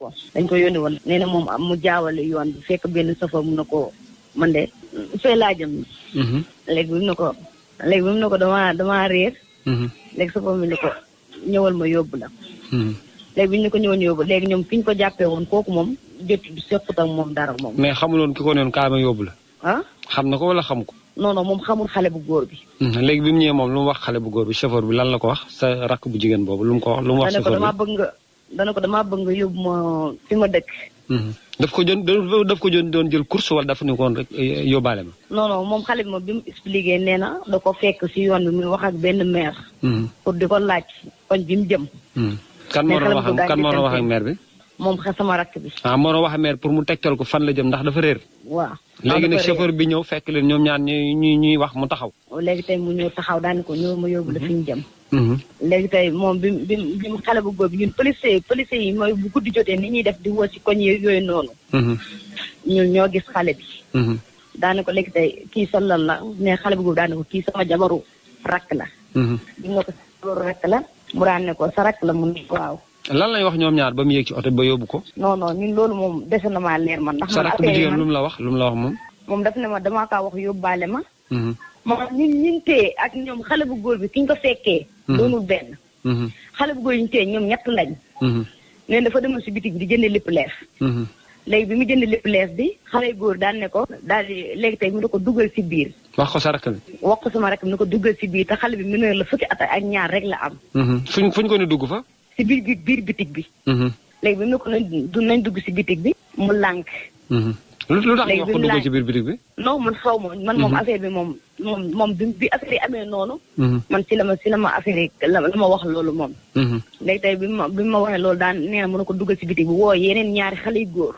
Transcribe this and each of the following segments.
dañ ko yónni woon nee na moom mu jaawale yoon bi fekk benn safa mun na ko man de fee laa jëm. léegi bi mu ne ko damaa réer. léegi safa mi ne ko ñëwal ma yóbbu la. léegi bi ñu ko ñëwoon yóbbu léegi ñoom fi ñu ko jàppee woon kooku moom jot sequt ak moom dara moom. mais xamuloon ki ko noonu kaay ma yóbbu la. ah. xam na ko wala xam ko. non moom xamul xale bu góor bi. léegi bi mu ñëwee moom lu mu wax xale bu góor bi chauffeur bi lan la ko wax sa rakk bu jigéen boobu lu mu ko wax lu mu wax. chauffeur bi dana ko damaa bëgg nga yóbbu ma fi ma dëkk. daf ko doon jël course wala dafa ni ko woon rek yóbbaale ma. non moom xale bi moom bi mu expliqué nee na da ko fekk si yoon bi muy wax ak benn maire. pour di ko laaj koñ bi mu jëm. kan moo doon wax ak maire bi. moom sama rakk bi. moo doon wax ak maire pour mu tegtal ko fan la jëm ndax dafa réer. waaw léegi nag chauffeur bi ñëw fekk leen ñoom ñaar ñuy wax mu taxaw. léegi tey mu ñëw taxaw daani ko ñëw ma yóbbu la fi ñu jëm. léegi tey moom bi mu xale bu góor bi ñun police yi mooy bu guddi jotee ni ñuy def di woo si koñ yooyu noonu. ñun ñoo gis xale bi. daani ko léegi tey kii sa lan la ne xale bu góor daani ko kii sama jabaru rakk la. bi nga ko sa jabaru rakk la mu daan ne ko sa rakk la mu ne waaw. lan lañ wax ñoom ñaar ba mu yéeg ci oto ba yóbbu ko. non ñun loolu moom dese na maa leer man. ndax man sa rakk bu jigéen lu mu la wax moom. moom daf ne ma damaa kaa wax yóbbaale ma. moom ñun téye ak ñoom xale bu góor bi ki ñu ko fekkee. doonul benn. xale bu góor yi ñu téye ñoom ñett lañ. nee dafa demoon si bitig bi di jënd lépp leef. léegi bi mu jënd lépp leef bi xale góor daan ne ko daal di léegi tey mu ne ko dugal si biir. wax ko sa rakk bi. wax ko sama rakk bi ne ko dugal si biir te xale bi mineur la fukki at ak ñaar rek la am. fuñ ko ne dugg fa. si biir bitig bi. léegi bi mu ne ko nañ dugg si bitig bi mu lànk. lu tax ñu wax ko dugg ci biir bitig bi. non man xaw ma man moom affaire bi moom bi affaire yi amee noonu. man si la ma affaire yi la ma wax loolu moom. léegi tey bi ma waxee loolu daan nee na mën na ko duggal si bitig bi woo yeneen ñaari xale yu góor.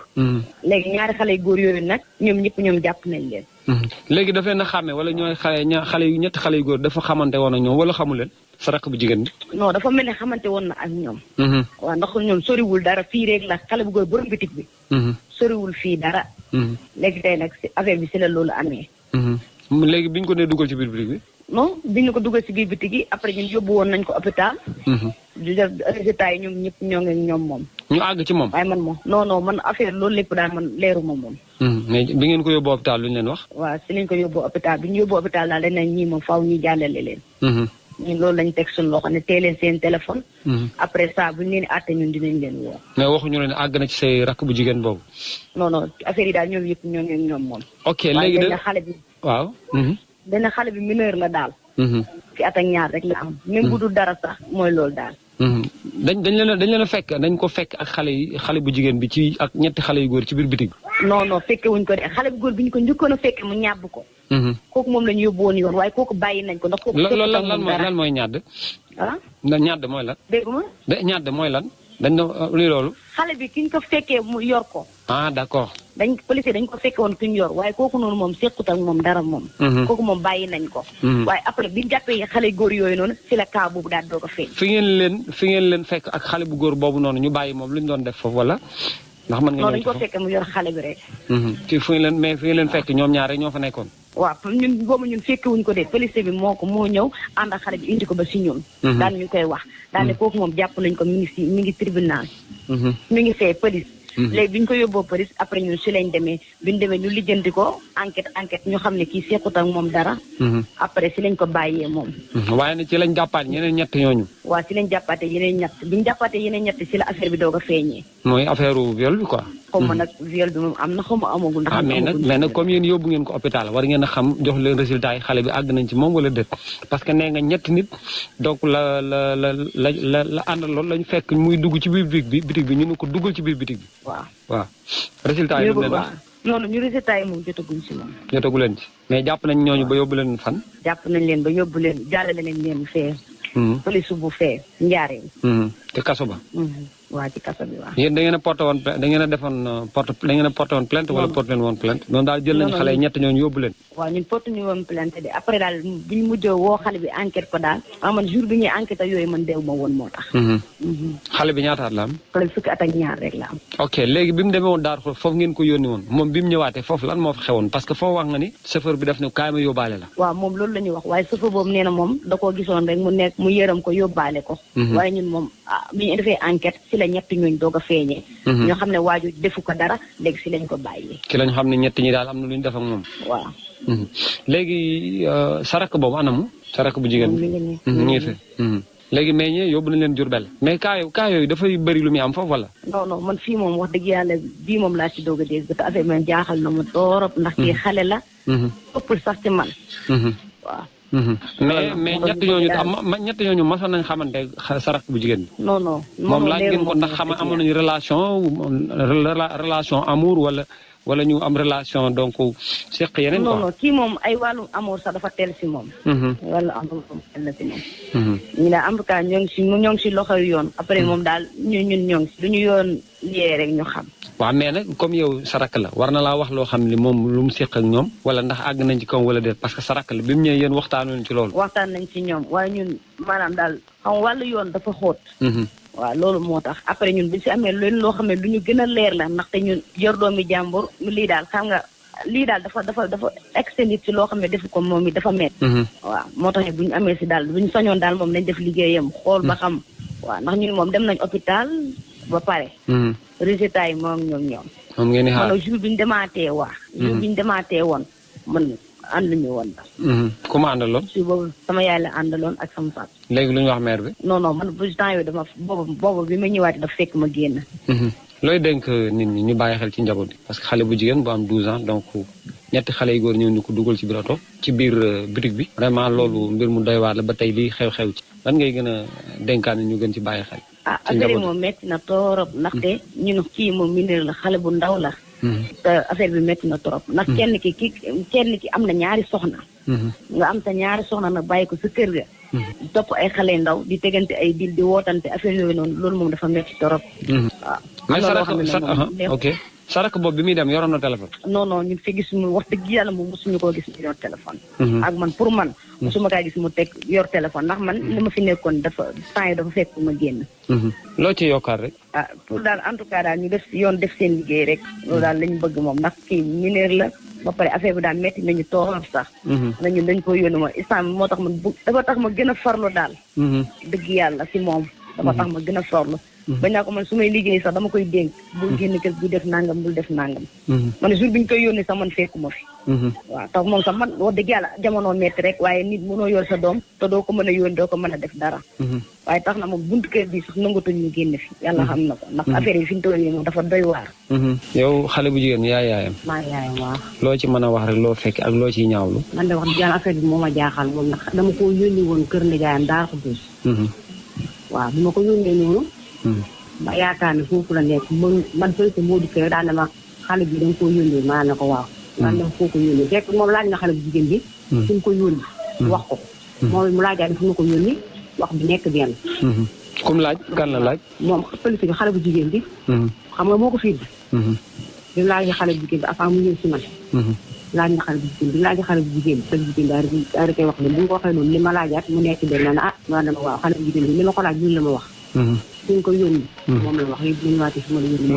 léegi ñaari xale yu góor yooyu nag ñoom jàpp nañ leen. léegi daf leen a xàmme wala ñooy ñetti xale yu góor dafa xamante woon ak ñoom wala xamu leen sa rakk bu jigéen bi. non dafa mel ne xamante woon na ak ñoom. waaw ndax ñoom soriwul dara fii rek la xale bu góor borom bitig bi. soriwul fii dara. léegi tey nag si affaire bi si la loolu amee. léegi biñ ko nee dugal ci biir bitig bi. non biñ ko dugal si biir bitig yi après ñun yóbbu woon nañ ko hôpital. di def résultat yi ñoom ñëpp ñoo ngi ñoom moom. ñu àgg ci moom. waaye man moom non man affaire loolu lépp daal man leeruma moom. mais bi ngeen ko yóbbu hôpital lu ñu leen wax. waaw si lañ ko yóbbu hôpital bi ñu yóbbu hôpital daal dañ ne ñii moom faaw ñu jàllale leen. ñun loolu lañ teg suñu loxo ne tee leen seen téléphone. après ça buñ leen àtte ñun dinañ leen woo. mais waxuñu leen àgg na ci say rakk bu jigéen boobu. non affaire yi daal ñoom yëpp ñoo ngi ñoom moom. ok léegi de xale bi. waaw. dana xale bi mineur la daal. fi at ak ñaar rek la am. même bu dul dara sax mooy loolu daal. dañ leen a fekk dañ ko fekk ak xale bu jigéen bi ci ak ñetti xale yu góor ci biir bitig bi. non fekke wuñ ko de xale bu góor bi ñu ko njëkkoon a fekke mu ñàbb ko. kooku moom la ñu yóbbu woon yoon waaye kooku bàyyi nañ ko ndax kooku. lan mooy ñàdd. ñàdd mooy lan. dégg nga. ñàdd mooy lan. dañ ne luy loolu. xale bi ki ñu ko fekkee mu yor ko. d'accord. policier dañ ko fekke woon ki ñu yor waaye kooku noonu moom sequt ak moom dara moom. kooku moom bàyyi nañ ko. waaye après bi ñu jàppee xale góor yooyu noonu si la kaa boobu daal doo ko feeñ. fi ngeen leen fekk ak xale bu góor boobu noonu ñu bàyyi moom lu ñu doon def foofu wala. ndax mën nga dañ ko fekke mu yor xale bi rek. ci fi ngeen leen fekk ñoom ñaar rek ñoo fa nekkoon. waaw ñun fekke wuñ ko de policier bi moo ñëw ànd ak xale bi indi ko ba si ñun. daan ñu koy wax daan ne kooku moom jàpp nañ ko mi ngi tribunal. mi ngi fee police. léegi bi ñu ko yóbboo police après ñun si lañ demee bi ñu demee ñu lijjanti ko enquête ñu xam ne kii sequt ak moom dara. après si lañ ko bàyyee moom. waaye nag ci lañ jàppaat ñeneen ñett ñooñu. waaw si lañ jàppaate yeneen ñett bi ñu jàppaatee yeneen ñett si la affaire bi doog a feeñee. mooy affaire viol bi quoi. xaw ma nag viol bi moom am na xaw ma amagul. ndax mais nag comme yéen yóbbu ngeen ko hôpital war ngeen a xam jox leen résultat yi xale bi àgg nañ ci moom wala déet parce que nee nga ñetti nit donc la àndal loolu lañ fekk muy dugg ci biir bitig bi ñu ne ko duggal ci biir bitig bi. waaw résultat yi lu leen wax. noonu ñu résultat yi moom jotaguñ si moom. jotagu leen ci mais jàpp nañ ñooñu ba yóbbu leen fan. jàpp nañ leen ba yóbbu leen jàllale nañ leen fee. police bu fee njaaree. te kaso ba. waa ci kaso bi waaw. yéen da ngeen a porté woon plainte wala porté leen woon plainte noonu daal jël nañ xale yi ñett ñooñu yóbbu leen. waaw ñun porté ñu woon plainte de après daal bu ñu mujjee woo xale bi enquête ko daal man jour bi ñuy enquête yooyu man deew ma woon moo tax. xale bi ñaata at la am. xale bi fukki at ak ñaar rek la am. ok léegi bi mu demee woon Darou foofu ngeen ko yónni woon moom bi mu ñëwaatee foofu lan moo fa xewoon parce que foo wax nga ni chauffeur bi daf ne kaay ma yóbbaale la. waaw moom loolu la ñuy wax waaye chauffeur boobu nee na moom da koo gisoon rek mu yërëm ko yóbbaale ko. waaye ñun moom bi ñu defee enquête si la ñett ñooñ doog a feeñee. ñoo xam ne waaju defu ko dara léegi si lañ ko bàyyee. ci lañ xam ne ñett ñi daal am na lu ñu def ak moom. waaw. léegi sarak boobu anamu. sarak bu jigéen bi mi ngi fi. léegi mais ñee yóbbu nañ leen Jurbel mais cas yooyu dafay bëri lu muy am foofu wala. non man fii moom wax dëgg yàlla bii moom laa ci doog a dégg te affaire man jaaxal na ma torop ndax kii xale la. ëppul sax ci man. waaw. mais ñett ñooñu mosoon nañ xamante sarak bu jigéen bi. non moom laaj ngeen ko ndax amoon nañu relation amour wala ñu am relation donc seq yeneen quoi. non kii moom ay wàllum amour sax dafa teel si moom. wàllu amour moom teel na si moom. ñu ne en tout cas ñoo ngi si loxo yoon. après moom daal ñun ñoo ngi si lu ñu yoon liyee rek ñu xam. waaw mais nag comme yow sarak la war na laa wax loo xam ne moom lu mu seq ak ñoom wala ndax àgg nañ ci kaw wala déet parce que sarak la bi mu ñëwee yéen waxtaanoon ci loolu. waxtaan nañ ci ñoom waaye ñun maanaam daal xam wàllu yoon dafa xóot. waaw loolu moo tax après ñun bi si amee leen loo xam ne lu ñu gën a leer la ndaxte ñun yor doomi jàmbur lii daal xam nga lii daal dafa extendit si loo xam ne defu ko moom it dafa met waaw moo tax bu ñu amee si daal bu ñu sañoon daal moom nañ def liggéeyam xool ba xam waaw ndax ñun moom dem nañ hôpital ba pare résultat yi moom ñoom ngeen di xaar man jour bi ñu demaatee jour bi ñu demaatee woon man ànduñu woon daal. ku ma àndaloon. si boobu sama yaay la àndaloon ak sama papa. léegi lu ñu wax mère bi. non man bu temps yooyu dama boobu bi ma ñëwaatee dafa fekk ma génn. looy dénk nit ñi ñu bàyyi xel ci njaboot bi parce que xale bu jigéen bu am 12 ans donc ñetti xale yu góor ñëw ñu ko dugal ci biir oto ci biir boutique bi. vraiment loolu mbir mu doy waar la ba tey lii xew-xew ci. lan ngay gën a dénkaan ñu gën ci bàyyi xel. affaire yi moom métti na torop ndaxte ñun kii moom mineur la xale bu ndaw la. te affaire bi métti na trop ndax kenn ki am na ñaari soxna. nga am sa ñaari soxna nag bàyyi ko sa kër ga. topp ay xale ndaw di tegante ay dil di wootante affaire yooyu noonu loolu moom dafa métti trop. waaw ok sarak boobu bi muy dem yoroon na téléphone. non ñun fi gis mu wax dëgg yàlla moom mosuñu koo gis mu yor téléphone. ak man pour man mosuma kaa gis mu teg yor téléphone ndax man li ma fi nekkoon dafa temps yi dafa fekk ma génn. loo ci yokkaat rek. pour daal en tout cas daal ñu def yoon def seen liggéey rek. loolu daal lañu bëgg moom ndax kii mineur la ba pare affaire bi daal métti nañu toor sax. nañu dañ ko yónni mooy instant moo tax dafa tax ma gën a farlu daal. dëgg yàlla si moom. dafa tax ma gën a farlu. bañ naa ko man su may liggéey sax dama koy dénk. bul génn kër bu def nangam bul def nangam. man jour bi ñu koy yónnee sax man fekkuma fi. waaw tax moom sax man wax dëgg yàlla jamono métti rek waaye nit mënoo yor sa doom te doo ko mën a yónni doo ko mën a def dara. waaye tax na moom buntu kër bi sax nangatuñ ñu génn fi yàlla xam na ko ndax affaire yi fi ñu toll nii moom dafa doy waar. yow xale bu jigéen yaayam. maa yaayam waaw. loo ci mën a wax rek loo fekk ak loo ciy ñaawlu. man de wax dëgg yàlla affaire bi moo ma jaaxal moom ndax dama ko yónni woon kër nijaayam daal ko bés. waaw bi ma ko yónnee noonu. ba yaakaar ne foofu la nekk man fële moo di kër daan na ma xale bi da nga koo yónnee maa ne ko waaw. daan na ma foo ko yónnee fekk moom laaj na xale bu jigéen bi. fu mu ko yónni. wax ko moom mu laajaat fu mu ko yónni wax bi nekk benn. comme laaj kan la laaj. moom fële si xale bu jigéen bi. xam nga moo ko fii. bi mu laajee xale bu jigéen bi avant mu ñëw si man. laaj na xale bu jigéen bi laaj xale bu jigéen bi xale bu jigéen daal di koy wax ne bu nga ko waxee noonu li ma laajaat mu nekk benn na ma dama waaw xale bu jigéen bi li ma ko laaj loolu la ma wax. suñ ko yónni. moom la wax yëpp bu ñu ñëwaatee fi ma la yónni.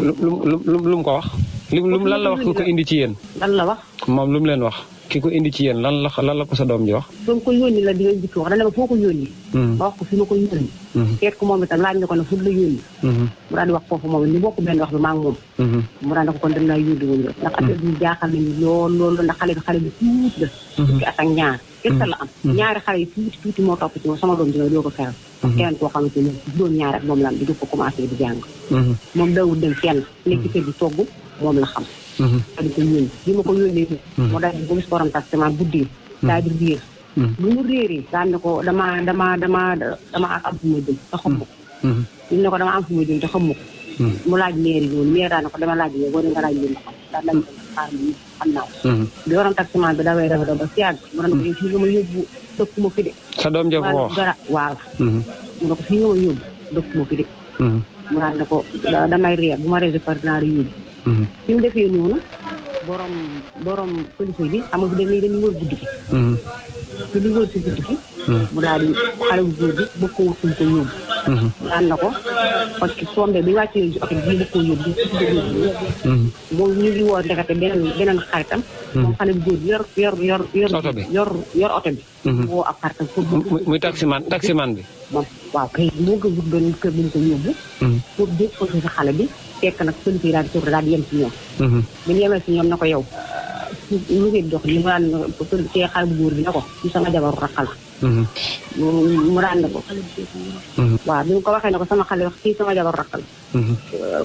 lu mu ko wax. lan la wax ku ko indi ci yéen. lan la wax. moom lu mu leen wax. ki ko indi ci yéen lan la ko sa doom ji wax. soo ko yónni la di nga jikki wax dana ma foo ko yónni. ma wax ko fi ma ko yónni. fekk ko moom itam laaj na ko ne fu la yónni. mu daal di wax foofu moom ni bokk benn wax bi maa ngi moom. mu daal di ko kon dañ laa yónni woon ndax affaire bi jaaxal nañu loolu ndax xale bi tuuti la. fukki at ak ñaar kese la am. ñaari xale yi tuuti moo topp ci moom sama doom dina doo ko feral. keneen koo xamante ne juróom-ñaari at moom la am di ko commencé di jàng. moom dawul dem fenn nekk ci kër gi togg moom la xam. daal di ko yónni bi ma ko yónnee fii. moo daal di ko gis borom taximan guddi daal di réer. bu mu réeree daal ne ko dama am fu muy jëm te xam ko. ñu ne ko dama am fu muy jëm te xam ko. mu laaj mairie bi mairie daal ne ko dama laaj yooyu boo dee nga laaj yéen daal laaj xaar bi xam naa ko. bi borom taximan bi dawee dafa daw ba si yàgg mu ne ko fii nga ma yóbbu dëkk ma fi de. sa doom ja ko wax waaw. mu ne ko fii nga ma yóbbu dëkk ma fi de. mu daal ne ko damay réer bu ma réer par dinaa la yóbbu. bi mu defee noonu borom police bi xam nga dañuy wër guddi gi. ci li wër si guddi gi. mu daal di xale bu góor bi bëgg ko wut ko yóbbu. daan na ko parce que tombé bi wàccee ci oto bi bëgg koo yóbbu moom ñu ngi woo ndekete beneen xaritam. moom xale bu góor bi yor oto bi. woo ab xaritam. muy taximan bi. moom waaw kay moo ko wut benn kër bu ñu ko yóbbu. pour dégg ko si xale bi fekk nag police yi daal di tourné daal di yem si ñoom. bu ñu yemee si ñoom na ko yow lu ngeen dox li mu daan kii xale bu góor bi na ko ci sama jabaru rakk la. mu daan na ko. waaw bi mu ko waxee ne ko sama xale wax kii sama jabaru rakk la.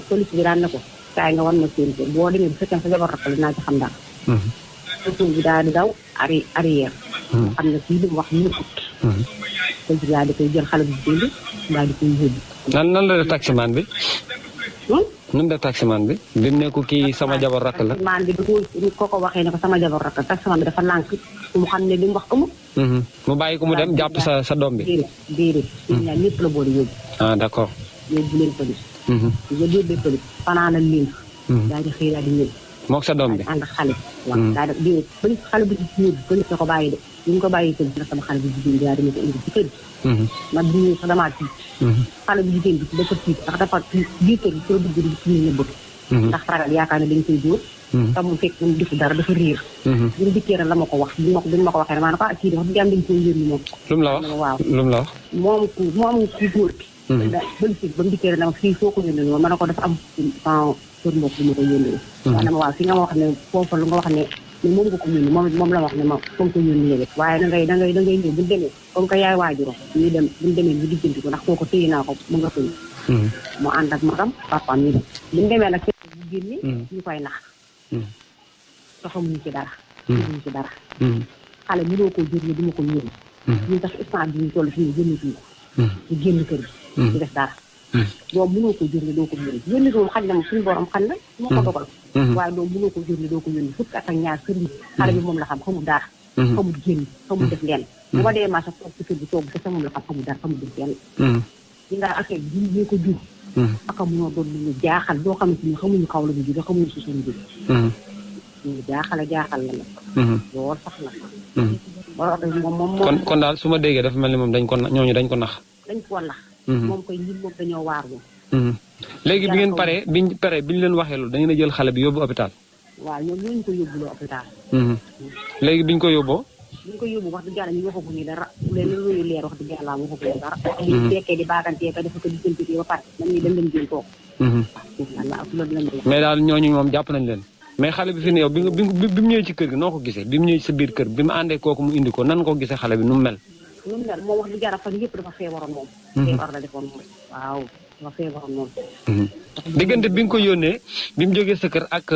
police bi daan na ko kaay nga war na seen kër boo demee bu fekkee sa jabaru rakk la dinaa ci xam dara. police bi daal di daw arrière. xam ne kii li mu wax ñu ut. police bi daal di koy jël xale bu jigéen bi daal di koy yóbbu. nan la def taximan bi. nan def taximan bi. bi mu ne ko kii sama jabar rakk la. taximan bi ko waxee ne ko sama jabar rakk la taximan bi dafa lànk mu xam ne li mu wax ko mu. mu bàyyi ko mu dem jàpp sa doom bi. déedéet ñaar ñëpp la boole yóbbu. ah d'accord. yóbbu leen police. yóbbu police fanaanal leen. daal di xëy daal di ñëw. moog sa doom bi ànd ak xale. waaw daal di police xale bu jigéen bi police na ko bàyyi de bi ñu ko bàyyi police na sama xale bu jigéen bi daal di ma ko indi ci kër gi. man bi ñëwee sax damaa tiit. xale bu jigéen bi dafa tiit ndax dafa biir kër gi soo dugg di ci ñu nëbbatu. ndax ragal yaakaar ne dañ koy dóor. te mu fekk mu defu dara dafa réer. bu ñu dikkee la ma ko wax bi ma ko waxee ne maanaam kii dafa jàmm dañ koy yónni moom. lu mu la wax waaw lu mu la wax. moom ku góor ki. ba mu dikkee nag fii foo ko yónnee woon ma ne ko dafa am kër mbokk bu ma ko yónnee. waaw dama waaw fi nga ma wax ne foofu lu nga wax ne moom nga ko yónni moom la wax ne ma comme ko yónni yële waaye da ngay ñëw bu demee comme que yaay waajuro ñu dem buñu demee bu digganti ko ndax kooku téye naa ko mu nga koy mu ànd ak magam papaam ñu dem buñu demee nag fekk bu génne ñu koy nax te xamuñu ci dara xamuñu ci dara xale mënoo koo jur ne duma ko yónni ñun tax instant bi ñu toll fi ñu génn fii ko ñu génn kër gi di def dara doom mënoo ko jur ne doo ko yónni yónni moom xañ na moom suñu borom xañ na moo ko dogal waaye doom mënoo ko jur ne doo ko yónni fukki at ak ñaar kër gi xale bi moom la xam xamul dara xamul génn xamul def lenn bu ma dee maa sax toog ci kër gi toog sa moom la xam xamul dara xamul def lenn ñi nga affaire bi ñu ko jur aka mënoo doon lu ñu jaaxal doo xamante ni xamuñu kaw la ñu jóge xamuñu si suñu jóge ñu jaaxal la nag lool sax nag moom kon daal su ma déggee dafa mel ni moom ñooñu dañ ko nax dañ ko nax moom koy ñun moom dañoo waar moom léegi bi ngeen paree bi ñu leen waxee loolu da ngeen a jël xale bi yóbbu hôpital waaw ñoom ñooñu ko yóbbuloo hôpital léegi bi ñu ko yóbboo bi ñu ko yóbbu wax dëgg yàlla ñu waxagu ni dara leen luñu leer wax dëgg yàlla waxagu ni dara ñu fekkee di baagantee ka dafa ko diggante ba pare man ñi dem leen jël toog mais daal ñooñu moom jàpp nañ leen mais xale bi fi ne yow bi mu ñëwee ci kër gi noo ko gisee bi mu ñëwee ci sa biir kër bi mu àndee kooku mu indi ko nan ko gisee xale bi nu mu mel moom wax dëgg yàlla fan yëpp dafa feebaroon moom feebar la defoon moom waaw dafa feebaroon moom diggante bi nga ko yónnee bi mu jógee sa kër ak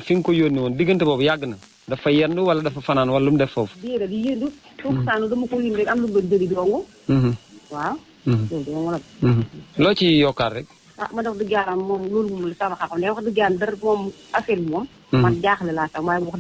fi nga ko yónnee woon diggante boobu yàgg na dafa yendu wala dafa fanaan wala lu mu def foofu déedéet di yendu foofu saanu dama ko yónni rek am lu mu doon jëli dongo waaw loolu dongo la loo ci yokkaat rek ma wax dëgg yàlla moom loolu moom la sama xam-xam ne wax dëgg yàlla dara moom affaire bi moom man jaaxle laa sax waaye wax